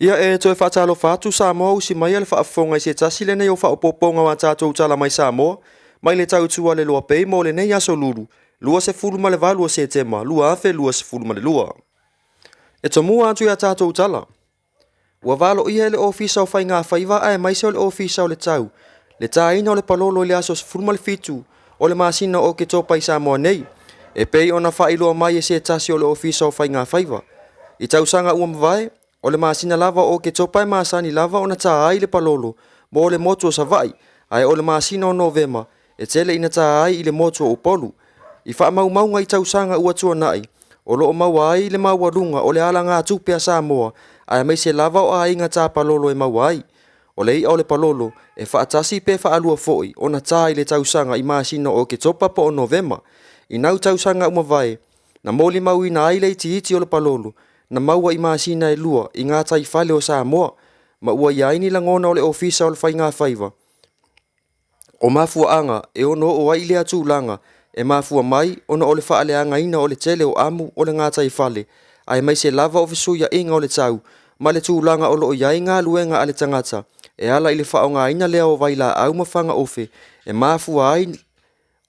Ia e toe faatalofa atu Samoa usi mai a le faafofoga i se tasi lenei o faaopoopoga o a tatou tala mai Samoa mai le tautua le loa pei mo lenei aso Lulu 28 o Setema 2022. E tomua atu i a tatou tala. Ua valoia e le Ofisa o Faiga Faiva aemaise o le Ofisa o le Tau le tāina o le palolo i le aso 17 o le masina o Oketopa i Samoa nei, e pei ona faailoa mai e se tasi o le Ofisa o Faiga Faiva. I tausaga ua mavae, o le masina lava o Oketopa e masani lava ona tā ai le palolo mo le motu o Savaii, ae o le masina o Novema e tele ina tā ai i le motu o Upolu. I faamaumauga i tausaga ua tuanai, o lo o maua ai le maualuga o le alagatupe a Samoa aemaise lava o aiga tā palolo e maua ai. O le i'a o le palolo, e faatasi pe faalua foi ona tā i le tausaga i masina o Oketopa po o Novema. I nai tausaga ua mavae, na molimauina ai le itiiti o le palolo na maua i masina e lua i gataifale o Samoa, ma ua i ai ni lagona o le Ofisa o le Faiga Faiva o mafuaaga e ono oo ai i lea tulaga e mafua mai ona o le faaleagaina o le tele o amu o le gataifale aemaise lava o fesuiaiga o le tau ma le tulaga o lo o i ai galuega a le tagata e ala i le faaaogaina lea o vailaau ma fagaofe e mafua ai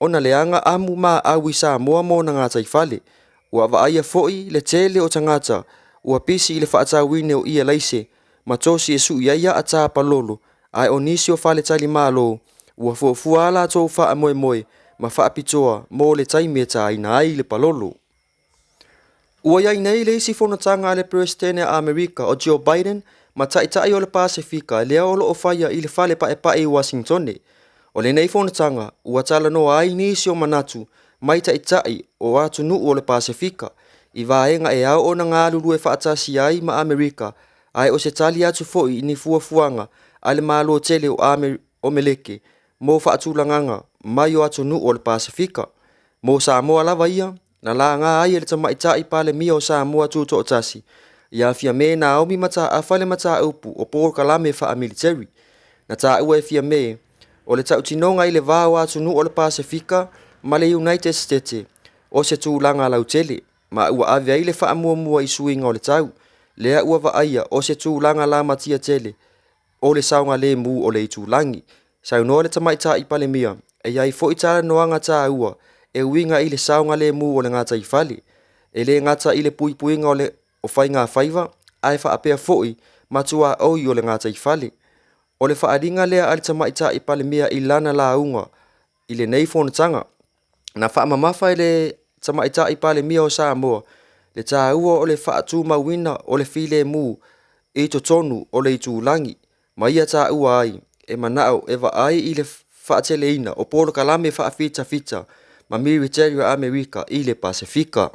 ona leaga amu ma au i Samoa ma ona gataifale. Ua vaaia foi le tele o tagata ua pisi i le faatauina o ie laise ma tosi e sui ai aa tā palolo, ae o nisi o faletalimalo ua fuafua a latou faamoemoe ma faapitoa mo le taimi e tāina ai le palolo. Ua i ai nei le isi fonotaga a le Peresetene a Amerika o Joe Biden ma Taitai o le Pasefika lea o lo o faia i le Fale Paepae i Uasinitone. O lenei fonotaga ua talanoa ai nisi o manatu mai Taitai o atunuu o le Pasefika i vaega e ao ona galulue faatasi ai ma Amerika, ae o se tali atu foi i ni fuafuaga a le Malo tele o Meleke mo faatulagaga mai o atunuu o le Pasefika. Mo Samoa lava ia, na laga ai e le Tamaitai Palemia o Samoa Tutoatasi, ia Fiame Naomi Mataafa le mataupu o polokalame faamiliteri. Na taua e Fiame, o le tautinoga i le va o atunuu o le Pasefika ma le United States o se tulaga lautele, ma ua ave ai le faamuamua i suiga o le tau, lea ua vaaia o se tulaga lamatia tele o le saogalemu o le itulagi. Saunoa le Tamaitai Palemia, e i ai foi talanoaga taua e uiga i le saogalemu o le gataifale, e le gata i le puipuiga o le o faiga faiva, ae faapea foi ma tuaoi o le gataifale. O le faaaliga lea a le Tamaitai Palemia i lana lauga i lenei fonotaga. Na faamamafa e le Tamaitai Palemia o Samoa le taua o le faatumauina o le filemu i totonu o le itulagi, ma ia taua ai e manao e vaai i le faateleina o polokalame faafitafita ma militeri a Amerika i le Pasefika.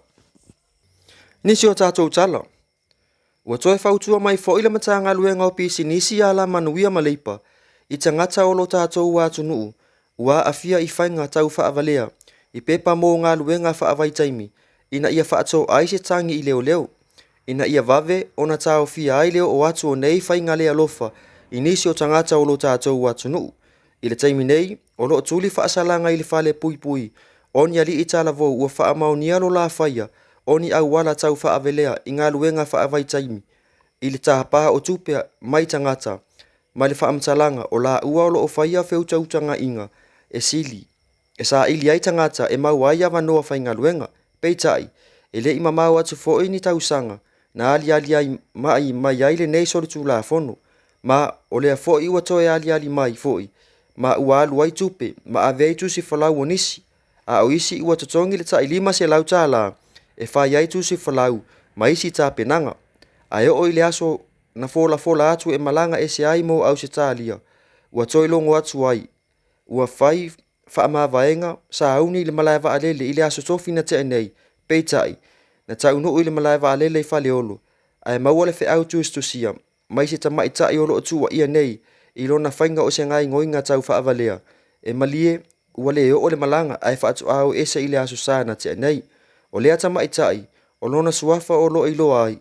Nisi o tatou tala. Ua toe fautua mai foi le Matagaluega o Pisinisi, Alamanuia ma Leipa i tagata o lo tatou atunuu ua aafia i faiga tau faavalea i pepa mo galuega faavaitaimi ina ia faatoai se tagi i leoleo, ina ia vave ona taofia ai le oo atu o nei faiga le alofa i nisi o tagata o lo tatou atunuu. I le taimi nei, o lo o tuli faasalaga i le fale puipui o ni alii talavou ua faamaonia lo la faia o ni auala tau faavelea i galuega faavaitaimi i le tapa o tupe mai tagata ma le faamatalaga o laua o lo o faia feutautaiga e sili e saili ai tagata e maua ai avanoa faigaluega. Peitai, e le i mamao atu foi ni tausaga na aliali ai mai ai lenei solitulafono, ma o lea foi ua toe aliali mai foi ma ua alu ai tupe ma ave ai tusi folau o nisi, a o isi ua totogi le tai $500 e fai ai tusi folau ma isi tapenaga. Ae oo i le aso na folafola atu e malaga ese ai mo Ausetalia, ua toe logo atu ai ua fai faamavaega sauni i le malae vaalele i le aso Tofi na tea nei. Peitai, na taunuu i le malae vaalele i Faleolo ae maua le feau tusitusia mai se tamaitai o lo o tuuaia nei i lona faiga o se gaoioiga tau faavalea e malie ua le oo le malaga ae faatoa o ese i le aso Sa na tea nei. O lea tamaitai, o lona suafa o lo o iloa ai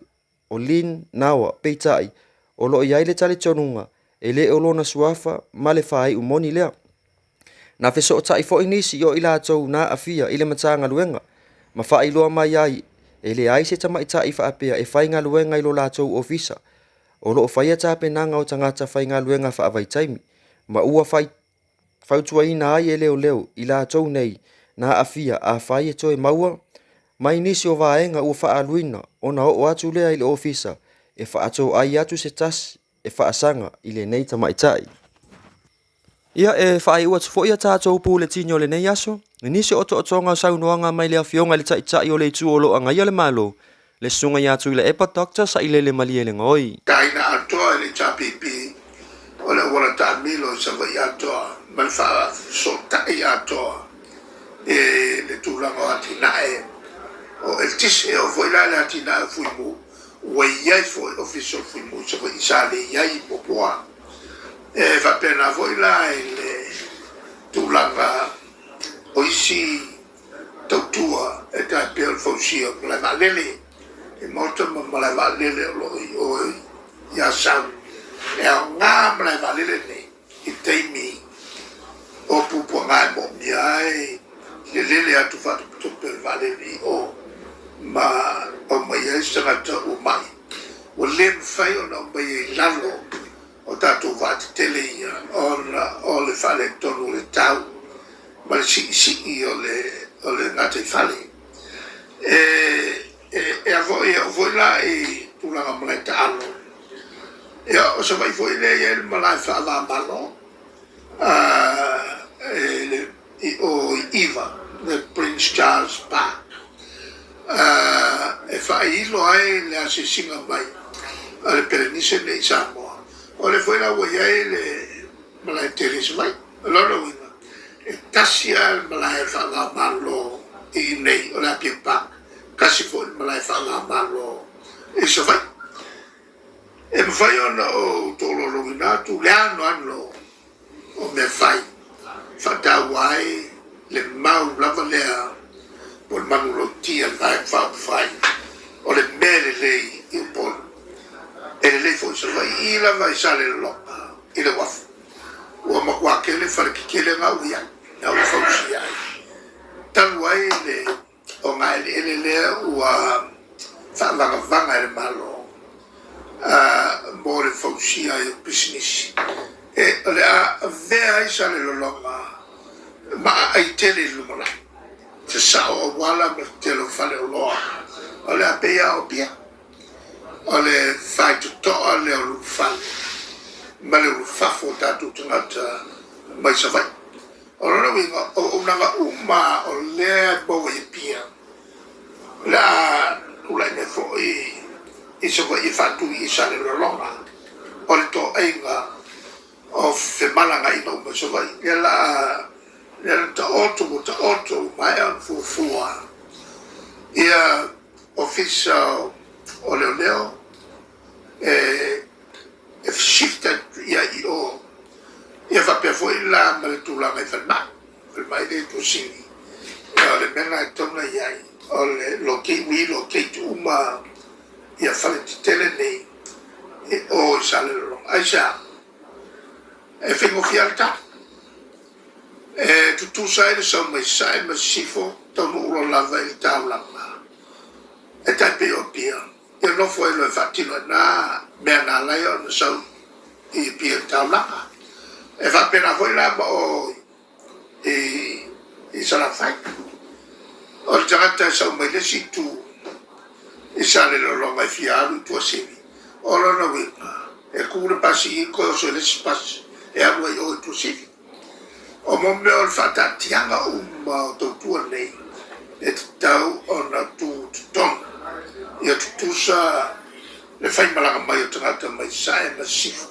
o Lin Nawa, peitai, o lo o i ai le talitonuga e le o lona suafa ma le faaiu moni lea. Na fesootai foi nisi o i latou na aafia i le Matagaluega ma faailoa mai ai e leai se tamaitai faapea e faigaluega i lo latou ofisa. O lo o faia tapenaga o tagata faigaluega faavaitaimi, ma ua fautuaina ai e leoleo i latou nei na aafia afai e toe maua mai nisi o vaega ua faaaluina ona oo atu lea i le ofisa e faatoai atu se tasi e faasaga i lenei tamaitai. Ia, e faaiu atu foi a tatou puletini o lenei aso i nisi o otootoga o saunoaga mai le Afioga i le Taitai o le Itu o lo o agaia le Malo, le Susuga ia Tuilaepa Doctor Sailele Malielegaoi. Taina atoa e le HRPP o le auala taamilo i Savaii atoa ma le faafesootai atoa i le tulaga o atinae o eletise. E oo foi la i le atinae o Fuimu, ua i ai foi Ofisa o le Fuimu i Savaii sa le i ai muamua. E faapena foi la i le tulaga o isi tautua e tai pei o le fausia o malae vaalele i Maota ma malae vaalele o lo o i o i Asau. E aoga malae vaalele nei i taimi o puapuaga e moomia ai le lele atu faatopetope o le vaalele i o ma aumai ai se tagata ua mai, ua le mafai ona aumaia i lalo o tatou vaatetele ia ona o le faaletonu o le tau ma le siisii o le gataifale. E e a foi e oo foi la i tulaga o malae taalo, ia o Savaii foi lea e i ai le malae faava-o-Malo i o i Iva, le Prince Charles Park, e faailo ai le asiasiga mai a le Pelenise nei i Samoa. O lea foi la ua i ai le malae tele i Savaii. O lona uiga, e tasi lava le malae faava-o-Malo i inei o le Apia Park, tasi foi le malae faava-o-Malo i Savaii. E mafai ona ou tolaulauina atu le anoano o mea fai e faataua ai le mau lava lea po o le manulauti a le Vaega Faaupufai o le mea lelei i Upolu, e lelei foi i Savaii, i lava i Salelologa i le uafu. Ua matua tele fale tetele na ua i ai, na ua fausia ai, talu ai le ogaeleele lea ua faavagavaga e le Malo mo le fausia ai o pisinisi. E, o le a avea ai Salelologa ma aai tele i le lumanai, se sao auala ma le tele o faleoloa, o le a pei lava o Apia. O le faitotoa lea o le ulufale ma le ulufafo o tatou tagata mai Savaii. O lona uiga, o auaunaga uma o lea e maua i Apia, o le a tulai mai foi i Savaii e faatu i Salelologa. O le toaiga o femalagaaiga uma i Savaii, lea la lea na taoto ua taoto ua maea ona fuafua ia Ofisa o Leoleo e shift atu ia i o, ia faapea foi la ma le tulaga i falemai, falemai lea i Tuasivi. Ia o le mea lena e tatau ona i ai, o le locate, relocate uma ia fale tetele nei i o i Salelologa. Aisea? E faigofie lava le tali. E tutusa ai le sau mai Sasae ma Sisifo, taunuu loa lava i le taulaga e tai pei o Apia, ia nofo ai loa e faatino ai na mea na ala ai ona sau i Apia i le taulaga. E faapena foi la ma o i Salafai. O le tagata e sau mai le isi itu i Salelologa e fia alu i Tuasivi, o lona uiga, e tu le pasi i toe oso i le isi pasi e alu ai i o i Tuasivi. O mo mea o le faataatiaga uma o tautua nei, e tatau ona tu totonu ia tutusa le faimalaga mai o tagata mai Sasae ma Sisifo.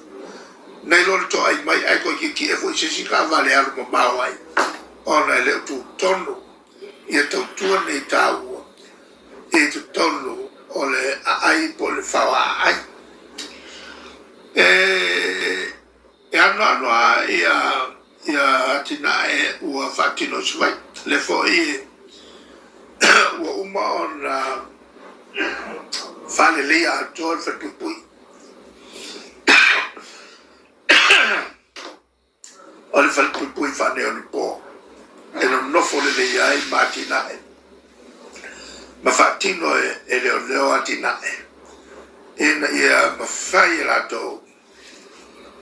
Nei loa le toai mai ae toe tietie foi i se isi taavale e alu mamao ai ona e le o tu tonu ia tautua nei taua i totonu o le aai po o le fao aai. E anoano lava ia atinae ua faatino i Savaii. O lea foi ua uma ona faaleleia atoa le falepuipui. O le falepuipui faaneionapo e nonofo lelei ai ma atinae ma faatino e leoleo atinae. ina ia mafai e latou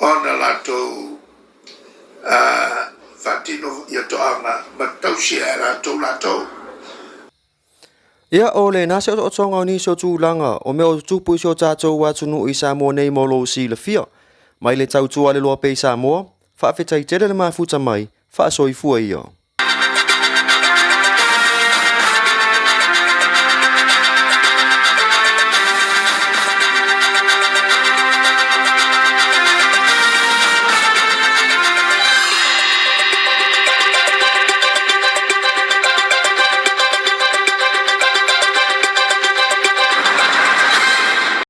ona latou faatino ia toaga ma tausi e latou latou. Ia, o lena se otootoga o nisi o tulaga o mea o tutupu i si o tatou atunuu i Samoa nei mo lou silafia. Mai le tautua a le Loa Pei Samoa, faafetai tele le mafuta mai, faasoifua ia.